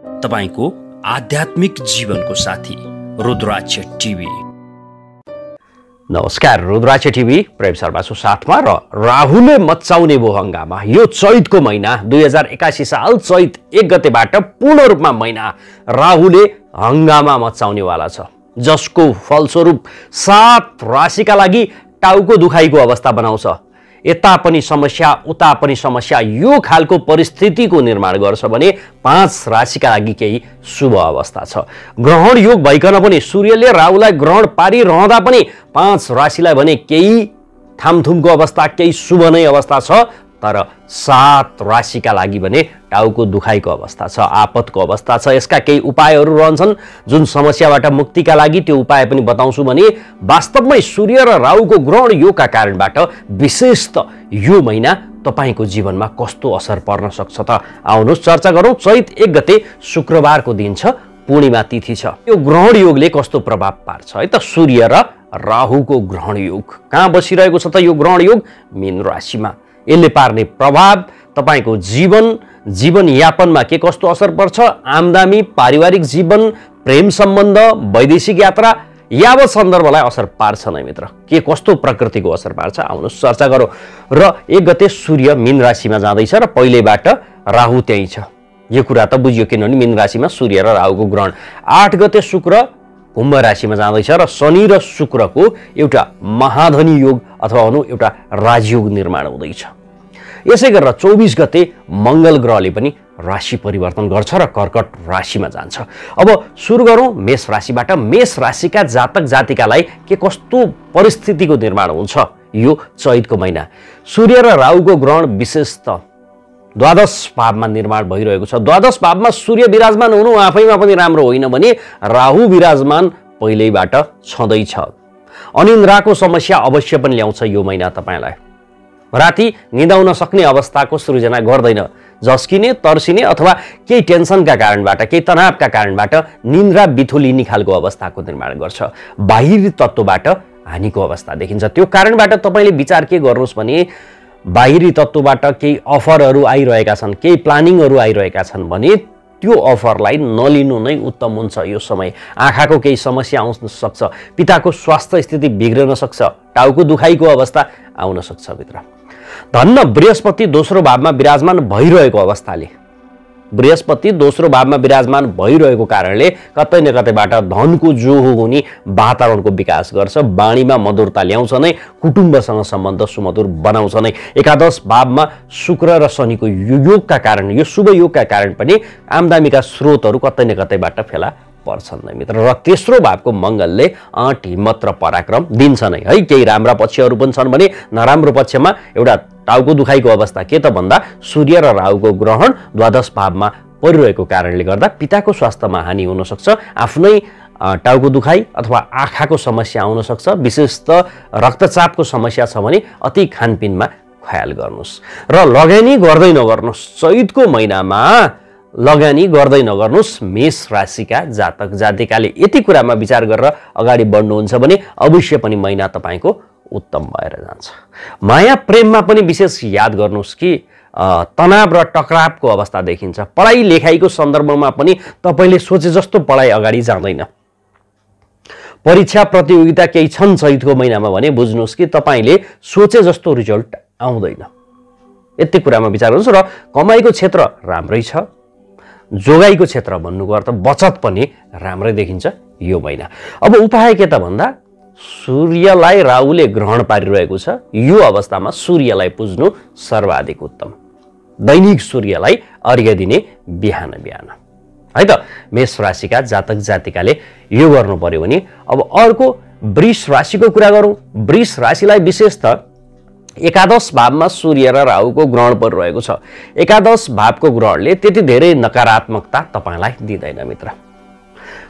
तपाईको आध्यात्मिक जीवनको साथी रुद्राक्ष टिभी। नमस्कार, रुद्राक्ष टिभी प्रेम शर्माको साथमा र राहुले मचाउने भो हंगामा। यो चैतको महिना 2081 साल चैत 1 गतेबाट पूर्ण रूपमा महिना राहुले हंगामा मचाउनेवाला छ, जसको फलस्वरूप 7 राशिका लागि टाउको दुखाइको अवस्था बनाउँछ। यता पनि समस्या उता पनि समस्या, यो खालको परिस्थितिको निर्माण गर्छ भने 5 राशिका लागि केही शुभ अवस्था छ। ग्रहण योग भइकन पनि सूर्यले राहुलाई ग्रहण पारिरहँदा पनि 5 राशिलाई भने केही थामथुमको अवस्था, केही शुभ नै अवस्था छ। तर 7 राशिका लागि भने टाउको दुखाइको अवस्था छ, आपतको अवस्था छ। यसका केही उपायहरू रहन्छन्, जुन समस्याबाट मुक्तिका लागि त्यो उपाय पनि बताउँछु भने वास्तवमै सूर्य र राहुको ग्रहण योगका कारणबाट विशेषतः यो महिना तपाईको जीवनमा कस्तो असर पर्न सक्छ त आउनुहोस् चर्चा गरौँ। चैत 1 गते शुक्रबारको दिन छ, पूर्णिमा तिथि छ। यो ग्रहण योगले कस्तो प्रभाव पार्छ है त? सूर्य र राहुको ग्रहण योग कहाँ बसिरहेको छ त? यो ग्रहण योग मीन राशिमा। यसले पार्ने प्रभाव तपाईको जीवनयापनमा के कस्तो असर पर्छ? आमदानी, पारिवारिक जीवन, प्रेम सम्बन्ध, वैदेशिक यात्रा यावत सन्दर्भलाई असर पार्छ नै मित्र। के कस्तो प्रकृतिको असर पार्छ आउनुहोस् चर्चा गरौँ। र 1 गते सूर्य मीन राशिमा जाँदैछ र पहिलेबाट राहु त्यही छ। यो कुरा त बुझियो, किनभने मीन राशिमा सूर्य र राहुको ग्रहण। 8 गते शुक्र कुम्भ राशिमा जाँदैछ र शनि र शुक्रको एउटा महाधनी योग अथवा भनौँ एउटा राजयोग निर्माण हुँदैछ। यसै गरेर 24 गते मंगल ग्रहले पनि राशि परिवर्तन गर्छ र कर्कट राशिमा जान्छ। अब सुरु गरौँ मेष राशिबाट। मेष राशिका जातक जातिकालाई के कस्तो परिस्थितिको निर्माण हुन्छ यो चैतको महिना? सूर्य र राहुको ग्रहण विशेषतः द्वादश भावमा निर्माण भइरहेको छ। द्वादश भावमा सूर्य विराजमान हुनु आफैमा पनि राम्रो होइन भने राहु विराजमान पहिल्यैबाट छँदैछ। अनिन्द्राको समस्या अवश्य पनि ल्याउँछ यो महिना तपाईलाई। राति निदाउन सक्ने अवस्थाको सृजना गर्दैन। झस्किने, तर्सिने अथवा केही टेन्सनका कारणबाट, केही तनावका कारणबाट निन्द्रा बिथुलिने खालको अवस्थाको निर्माण गर्छ। बाहिरी तत्त्वबाट हानिको अवस्था देखिन्छ। त्यो कारणबाट तपाईले विचार के गर्नुहोस् भने बाहिरी तत्त्वबाट केही अफरहरू आइरहेका छन्, केही प्लानिङहरू आइरहेका छन् भने त्यो अफरलाई नलिनु नै उत्तम हुन्छ। यो समय आँखाको केही समस्या आउन सक्छ, पिताको स्वास्थ्य स्थिति बिग्रन सक्छ, टाउको दुखाइको अवस्था आउन सक्छ मित्र। धन्न बृहस्पति दोस्रो भावमा विराजमान भइरहेको अवस्थाले, बृहस्पति दोस्रो भावमा विराजमान भइरहेको कारणले कतै न कतैबाट धनको जोहो हुने वातावरणको विकास गर्छ। वाणीमा मधुरता ल्याउँछ नै, कुटुम्बसँग सम्बन्ध सुमधुर बनाउँछ नै। एकादश भावमा शुक्र र शनिको योगका कारण, यो शुभ योगका कारण पनि आमदामीका स्रोतहरू कतै न कतैबाट फेला पर्छन् नै मित्र। र तेस्रो भावको मंगलले आँट, हिम्मत र पराक्रम दिन्छ नै है। केही राम्रा पक्षहरू पनि छन् भने नराम्रो पक्षमा एउटा टाउको दुखाइको अवस्था। के त भन्दा सूर्य र राहुको ग्रहण द्वादश भावमा परिरहेको कारणले गर्दा पिताको स्वास्थ्यमा हानि हुन सक्छ। आफ्नै टाउको दुखाइ अथवा आँखाको समस्या आउन सक्छ। विशेषतः रक्तचापको समस्या छ भने अति खानपिनमा ख्याल गर्नुहोस् र लगानी गर्दै नगर्नुहोस्। चैतको महिनामा लगानी गर्दै नगर्नुहोस्। मेष राशिका जातक जातिकाले यति कुरामा विचार गरेर अगाडि बढ्नुहुन्छ भने अवश्य पनि महिना तपाईको उत्तम भएर जान्छ। माया प्रेममा पनि विशेष याद गर्नुहोस् कि तनाव र टकरावको अवस्था देखिन्छ। पढाइ लेखाइको सन्दर्भमा पनि तपाईले सोचे जस्तो पढाइ अगाडि जाँदैन। परीक्षा प्रतियोगिता केही छन् चैतको महिनामा भने बुझ्नुहोस् कि तपाईले सोचे जस्तो रिजल्ट आउँदैन। यति कुरामा विचार गर्नुहोस्। र कमाइको क्षेत्र राम्रै छ। जोगाइको क्षेत्र भन्नुको अर्थ बचत पनि राम्रै देखिन्छ यो महिना। अब उपाय के त भन्दा सूर्यलाई राहुले ग्रहण पारिरहेको छ। यो अवस्थामा सूर्यलाई पुज्नु सर्वाधिक उत्तम। दैनिक सूर्यलाई अर्घ्य दिने बिहान बिहान है त। मेष राशिका जातक जातिकाले यो गर्नु पर्यो भने अब अर्को वृष राशिको कुरा गरौँ। वृष राशिलाई विशेषतः एकादश भावमा सूर्य र राहुको ग्रहण परिरहेको छ। एकादश भावको ग्रहणले त्यति धेरै नकारात्मकता तपाईलाई दिँदैन मित्र।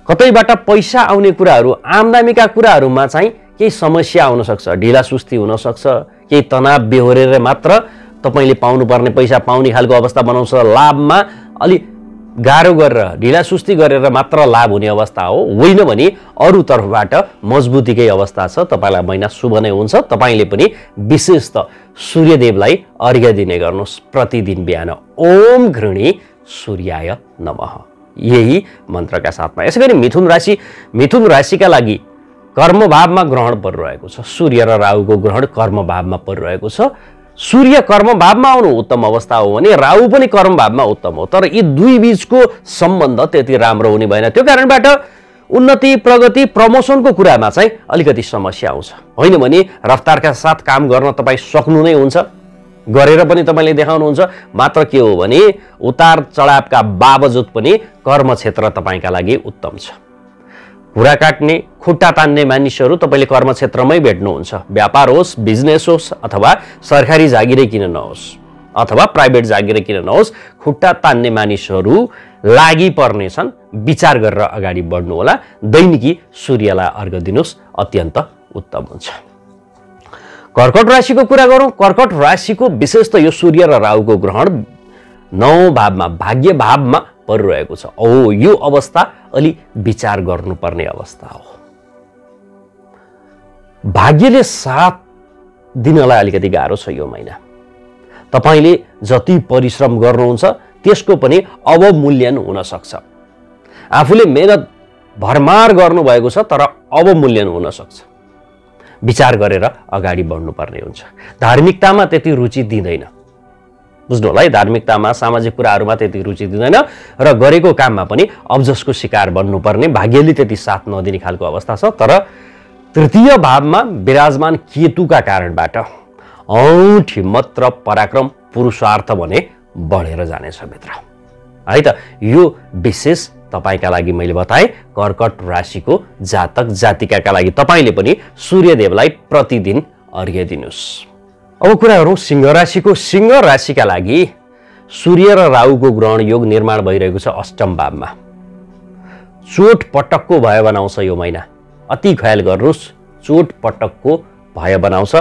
कतैबाट पैसा आउने कुराहरू, आमदामीका कुराहरूमा चाहिँ केही समस्या आउन सक्छ, ढिला सुस्ती हुन सक्छ। केही तनाव बेहोरेर मात्र तपाईले पाउनुपर्ने पैसा पाउने खालको अवस्था बनाउँछ। लाभमा अलि गाह्रो गरेर, ढिला सुस्ती गरेर मात्र लाभ हुने अवस्था होइन भने अरू तर्फबाट मजबुतीकै अवस्था छ। तपाईलाई महिना शुभ नै हुन्छ। तपाईले पनि विशेषतः सूर्यदेवलाई अर्घ्य दिने गर्नुहोस् प्रतिदिन बिहान। ओम घृणी सूर्याय नमः। यही मन्त्रका साथमा। यसै गरी मिथुन राशिका लागि कर्म भावमा ग्रहण परिरहेको छ। सूर्य र राहुको ग्रहण कर्म भावमा परिरहेको छ। सूर्य कर्म भावमा आउनु उत्तम अवस्था हो भने राहु पनि कर्म भावमा उत्तम हो, तर यी दुई बीचको सम्बन्ध त्यति राम्रो हुने भएन। त्यो कारणबाट उन्नति, प्रगति, प्रमोसनको कुरामा चाहिँ अलिकति समस्या आउँछ। होइन भने रफ्तारका साथ काम गर्न तपाईँ सक्नु नै हुन्छ, गरेर पनि तपाईँले देखाउनुहुन्छ। मात्र के हो भने उतार चढावका बावजुद पनि कर्म क्षेत्र तपाईँका लागि उत्तम छ। कुरा काट्ने, खुट्टा तान्ने मानिसहरू तपाईँले कर्म क्षेत्रमै भेट्नुहुन्छ। व्यापार होस्, बिजनेस होस्, अथवा सरकारी जागिरै किन नहोस्, अथवा प्राइभेट जागिरै किन नहोस्, खुट्टा तान्ने मानिसहरू लागि पर्नेछन्। विचार गरेर अगाडि बढ्नु होला। दैनिकी सूर्यलाई अर्घ दिनुहोस्, अत्यन्त उत्तम हुन्छ। कर्कट राशिको कुरा गरौँ। कर्कट राशिको विशेष त यो सूर्य र राहुको ग्रहण 9 भावमा, भाग्य भावमा परिरहेको छ। यो अवस्था अलि विचार गर्नुपर्ने अवस्था हो। भाग्यले साथ दिनलाई अलिकति गाह्रो छ यो महिना। तपाईले जति परिश्रम गर्नुहुन्छ त्यसको पनि अवमूल्यन हुन सक्छ। आफूले मेहनत भरमार गर्नुभएको छ, तर अवमूल्यन हुन सक्छ। विचार गरेर अगाडि बढ्नुपर्ने हुन्छ। धार्मिकतामा त्यति रुचि दिँदैन, बुझ्नु होला है। धार्मिकतामा, सामाजिक कुराहरूमा त्यति रुचि दिँदैन र गरेको काममा पनि अब्जसको शिकार बन्नुपर्ने, भाग्यले त्यति साथ नदिने खालको अवस्था छ। तर तृतीय भावमा विराजमान केतुका कारणबाट औठ, हिम्मत र पराक्रम, पुरुषार्थ भने बढेर जानेछ भित्र है त। यो विशेष तपाईका लागि मैले बताएँ। कर्कट राशिको जातक जातिकाका लागि तपाईले पनि सूर्यदेवलाई प्रतिदिन अर्घ्य दिनुहोस्। अब कुरा गरौँ सिंह राशिको। सिंह राशिका लागि सूर्य र राहुको ग्रहण योग निर्माण भइरहेको छ अष्टम भावमा। चोट पटकको भय बनाउँछ यो महिना। अति ख्याल गर्नुहोस्, चोट पटकको भय बनाउँछ।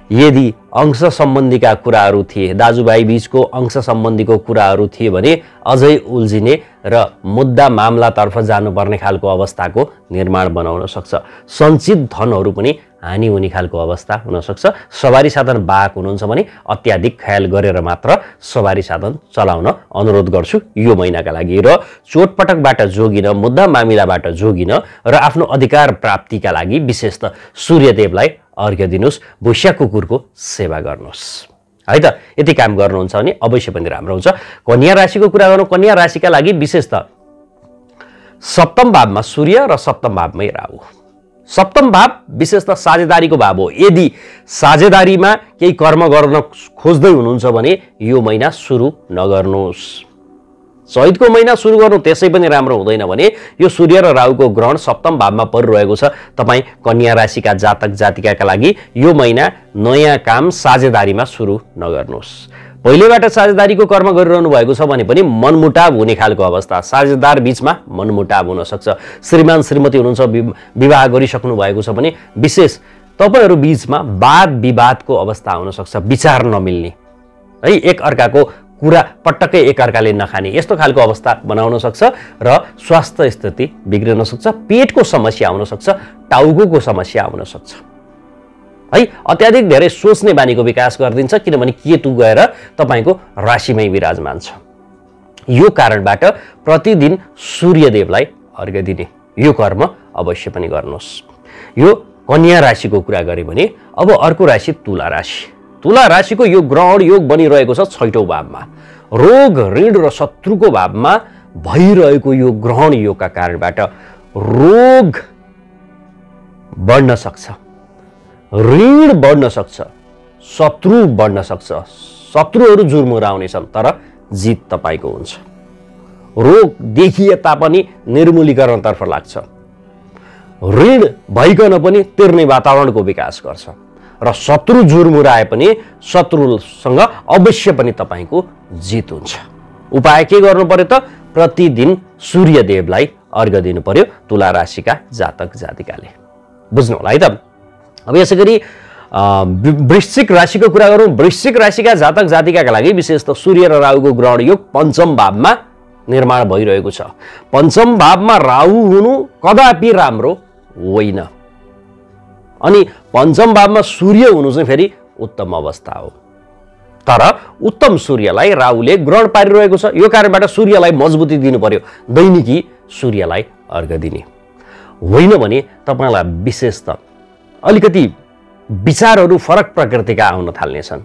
यदि अंश सम्बन्धीका कुराहरू थिए, दाजुभाइ बीचको अंश सम्बन्धीको कुराहरू थिए भने अझै उल्झिने र मुद्दा मामलातर्फ जानुपर्ने खालको अवस्थाको निर्माण बनाउन सक्छ। सञ्चित धनहरू पनि हानि हुने खालको अवस्था हुन सक्छ। सवारी साधन बाहक हुनुहुन्छ भने अत्याधिक ख्याल गरेर मात्र सवारी साधन चलाउन अनुरोध गर्छु यो महिनाका लागि। र चोटपटकबाट जोगिन, मुद्दा मामिलाबाट जोगिन र आफ्नो अधिकार प्राप्तिका लागि विशेष त सूर्यदेवलाई अर्घ्य दिनुहोस्, भुस्या कुकुरको सेवा गर्नुहोस् है त। यति काम गर्नुहुन्छ भने अवश्य पनि राम्रो हुन्छ। कन्या राशिको कुरा गरौँ। कन्या राशिका लागि विशेष त सप्तम भावमा सूर्य र सप्तम भावमै राहु। सप्तम भाव विशेष त साझेदारीको भाव हो। यदि साझेदारीमा केही कर्म गर्न खोज्दै हुनुहुन्छ भने यो महिना सुरु नगर्नुहोस्। चैतको महिना सुरु गर्नु त्यसै पनि राम्रो हुँदैन भने यो सूर्य र राहुको ग्रहण सप्तम भावमा परिरहेको छ। तपाईँ कन्या राशिका जातक जातिकाका लागि यो महिना नयाँ काम साझेदारीमा सुरु नगर्नुहोस्। पहिलेबाट साझेदारीको कर्म गरिरहनु भएको छ भने पनि मनमुटाव हुने खालको अवस्था, साझेदार बीचमा मनमुटाव हुन सक्छ। श्रीमान श्रीमती हुनुहुन्छ, विवाह गरिसक्नु भएको छ भने विशेष तपाईहरु बीचमा वाद विवादको अवस्था हुन सक्छ। विचार नमिल्ने है, एक अर्काको कुरा पटक्कै एक अर्काले नखाने यस्तो खालको अवस्था बनाउन सक्छ र स्वास्थ्य स्थिति बिग्रन सक्छ। पेटको समस्या आउन सक्छ, टाउकोको समस्या आउन सक्छ है। अत्याधिक धेरै सोच्ने बानीको विकास गरिदिन्छ किनभने केतु गएर तपाईको राशिमै विराजमान छ। यो कारणबाट प्रतिदिन सूर्यदेवलाई अर्घ्य दिने यो कर्म अवश्य पनि गर्नुहोस्। यो कन्या राशिको कुरा गरे भने अब अर्को राशि तुला राशि। तुला राशिको यो ग्रहण योग बनिरहेको छ 6औं भावमा। रोग ऋण र शत्रुको भावमा भइरहेको यो ग्रहण योगका कारणबाट रोग बढ्न सक्छ, ऋण बढ्न सक्छ, शत्रु बढ्न सक्छ। शत्रुहरू जुर्मुराउनेछन् तर जित तपाईको हुन्छ। रोग देखिए तापनि निर्मूलीकरणतर्फ लाग्छ। ऋण भइकन पनि तिर्ने वातावरणको विकास गर्छ र शत्रु जुर्मुराए पनि शत्रुसँग अवश्य पनि तपाईको जित हुन्छ। उपाय के गर्नु पर्यो त? प्रतिदिन सूर्यदेवलाई अर्घ्य दिनु पर्यो तुला राशिका जातक जातिकाले। बुझ्नु होला है त। अब यसैगरी वृश्चिक राशिको कुरा गरौँ। वृश्चिक राशिका जातक जातिकाका लागि विशेष त सूर्य र राहुको ग्रहण योग पञ्चम भावमा निर्माण भइरहेको छ। पञ्चम भावमा राहु हुनु कदापि राम्रो होइन अनि पञ्चम भावमा सूर्य हुनु चाहिँ फेरि उत्तम अवस्था हो। तर उत्तम सूर्यलाई राहुले ग्रहण पारिरहेको छ। यो कारणबाट सूर्यलाई मजबुती दिनु पर्यो, दैनिकी सूर्यलाई अर्घ दिने होइन भने तपाईँलाई विशेष त अलिकति विचारहरू फरक प्रकृतिका आउन थाल्नेछन्।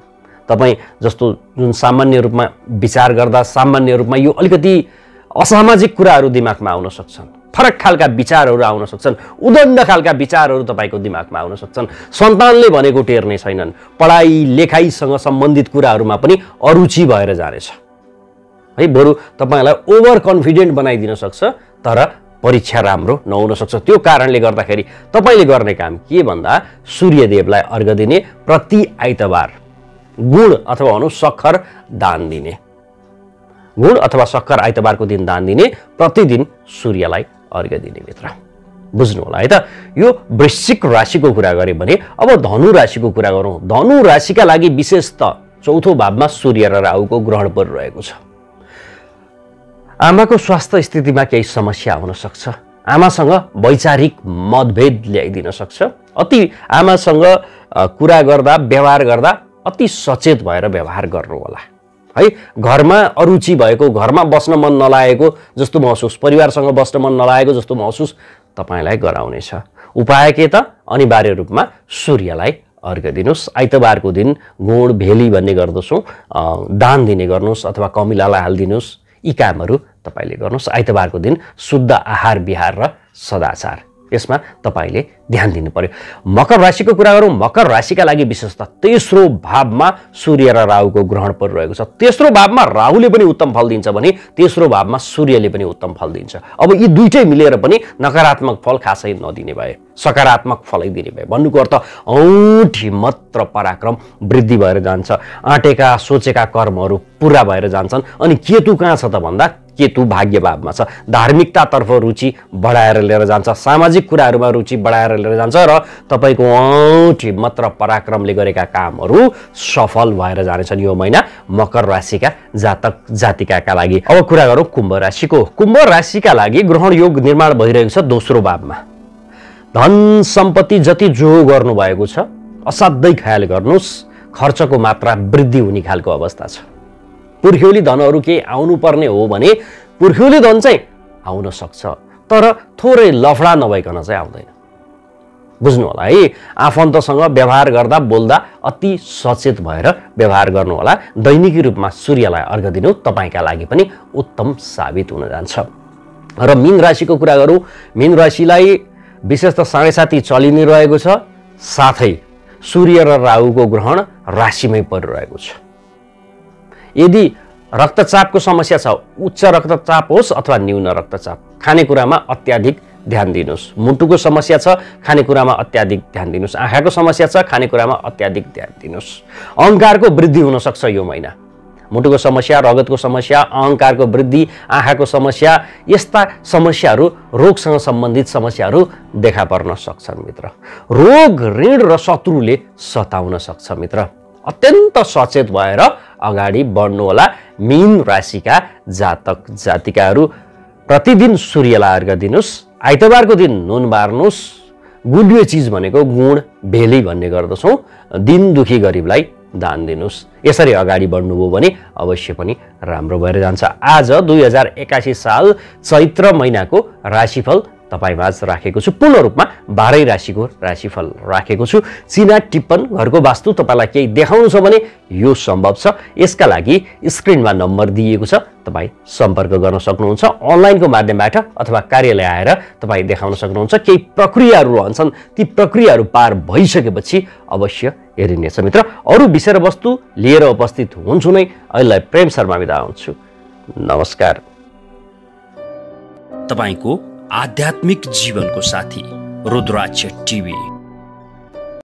तपाईँ जस्तो जुन सामान्य रूपमा विचार गर्दा सामान्य रूपमा यो अलिकति असामाजिक कुराहरू दिमागमा आउन सक्छन्, फरक खालका विचारहरू आउन सक्छन्, उदण्ड खालका विचारहरू तपाईँको दिमागमा आउन सक्छन्। सन्तानले भनेको टेर्ने छैनन्, पढाइ लेखाइसँग सम्बन्धित कुराहरूमा पनि अरुचि भएर जानेछ है। बरु तपाईँलाई ओभर कन्फिडेन्ट बनाइदिन सक्छ, तर परीक्षा राम्रो नहुन सक्छ। त्यो कारणले गर्दाखेरि तपाईँले गर्ने काम के भन्दा सूर्यदेवलाई अर्घ दिने, प्रति आइतबार गुण अथवा भनौँ सक्खर दान दिने, गुण अथवा सक्खर आइतबारको दिन दान दिने, प्रतिदिन सूर्यलाई अर्घ दिने मित्र। बुझ्नु होला है त। यो वृश्चिक राशिको कुरा गरे भने अब धनु राशिको कुरा गरौँ। धनु राशिका लागि विशेष त चौथो भावमा सूर्य र राहुको ग्रहण परिरहेको छ। आमाको स्वास्थ्य स्थितिमा केही समस्या हुन सक्छ, आमासँग वैचारिक मतभेद ल्याइदिन सक्छ। अति आमासँग कुरा गर्दा व्यवहार गर्दा अति सचेत भएर व्यवहार गर्नु होला है। घरमा अरुचि भएको, घरमा बस्न मन नलागेको जस्तो महसुस, परिवारसँग बस्न मन नलागेको जस्तो महसुस तपाईँलाई गराउनेछ। उपाय के त? अनिवार्य रूपमा सूर्यलाई अर्घ दिनुहोस्। आइतबारको दिन गुण भेली भन्ने गर्दछौँ, दान दिने गर्नुहोस् अथवा कमिलालाई हालिदिनुहोस्। यी कामहरू तपाईँले गर्नुहोस्। आइतबारको दिन शुद्ध आहार विहार र सदाचार, यसमा तपाईँले ध्यान दिनु पर्यो। मकर राशिको कुरा गरौँ। मकर राशिका लागि विशेषतः तेस्रो भावमा सूर्य र राहुको ग्रहण परिरहेको छ। तेस्रो भावमा राहुले पनि उत्तम फल दिन्छ भने तेस्रो भावमा सूर्यले पनि उत्तम फल दिन्छ। अब यी दुईटै मिलेर पनि नकारात्मक फल खासै नदिने भए, सकारात्मक फलै दिने भए, भन्नुको अर्थ औँठी मात्र पराक्रम वृद्धि भएर जान्छ, आँटेका सोचेका कर्महरू पुरा भएर जान्छन्। अनि केतु कहाँ छ त भन्दा केतु भाग्य भावमा छ। धार्मिकतातर्फ रुचि बढाएर लिएर जान्छ, सामाजिक कुराहरूमा रुचि बढाएर लिएर जान्छ र तपाईँको औँठी मात्र पराक्रमले गरेका कामहरू सफल भएर जानेछन् यो महिना मकर राशिका जातक जातिकाका लागि। अब कुरा गरौँ कुम्भ राशिको। कुम्भ राशिका लागि ग्रहण योग निर्माण भइरहेको छ दोस्रो भावमा। धन सम्पत्ति जति जो गर्नुभएको छ असाध्यै ख्याल गर्नुहोस्, खर्चको मात्रा वृद्धि हुने खालको अवस्था छ। पुर्ख्यौली धनहरू केही आउनुपर्ने हो भने पुर्ख्यौली धन चाहिँ आउन सक्छ, तर थोरै लफडा नभइकन चाहिँ आउँदैन। बुझ्नु होला है। आफन्तसँग व्यवहार गर्दा बोल्दा अति सचेत भएर व्यवहार गर्नु होला। दैनिकी रूपमा सूर्यलाई अर्घ दिनु तपाईँका लागि पनि उत्तम साबित हुन जान्छ। र मीन राशिको कुरा गरौँ। मीन राशिलाई विशेष त 7.5 चलि नै रहेको छ, साथै सूर्य र राहुको ग्रहण राशिमै परिरहेको छ। यदि रक्तचापको समस्या छ, उच्च रक्तचाप होस् अथवा न्यून रक्तचाप, खानेकुरामा अत्याधिक ध्यान दिनुहोस्। मुटुको समस्या छ, खानेकुरामा अत्याधिक ध्यान दिनुहोस्। आँखाको समस्या छ, खानेकुरामा अत्याधिक ध्यान दिनुहोस्। अहङ्कारको वृद्धि हुन सक्छ यो महिना। मुटुको समस्या, रगतको समस्या, अहङ्कारको वृद्धि, आँखाको समस्या, यस्ता समस्याहरू, रोगसँग सम्बन्धित समस्याहरू देखा पर्न सक्छन् मित्र। रोग, ऋण र शत्रुले सताउन सक्छ मित्र। अत्यन्त सचेत भएर अगाडि बढ्नु होला। मीन राशिका जातक जातिकाहरू प्रतिदिन सूर्यलाई अर्घ दिनुहोस्। आइतबारको दिन नुन बार्नुहोस्। गुलियो चिज भनेको गुण भेली भन्ने गर्दछौँ। दिन दुखी गरिबलाई दान दिनुहोस्। यसरी अगाडि बढ्नुभयो भने अवश्य पनि राम्रो भएर जान्छ। आज 2081 साल चैत्र महिनाको राशिफल तपाईमाझ राखेको छु। पूर्ण रूपमा 12 राशिको राशिफल राखेको छु। चिना टिप्पण घरको वास्तु तपाईलाई केही देखाउनु छ भने यो सम्भव छ। यसका लागि स्क्रिनमा नम्बर दिएको छ, तपाईँ सम्पर्क गर्न सक्नुहुन्छ। अनलाइनको माध्यमबाट अथवा कार्यालय आएर तपाईँ देखाउन सक्नुहुन्छ। केही प्रक्रियाहरू रहन्छन्, ती प्रक्रियाहरू पार भइसकेपछि अवश्य हेरिनेछ मित्र। अरू विषय र वस्तु लिएर उपस्थित हुन्छु नै। अहिले प्रेम शर्मा बिदा हुन्छु। नमस्कार। तपाईको आध्यात्मिक जीवनको साथी रुद्राक्ष टिभी।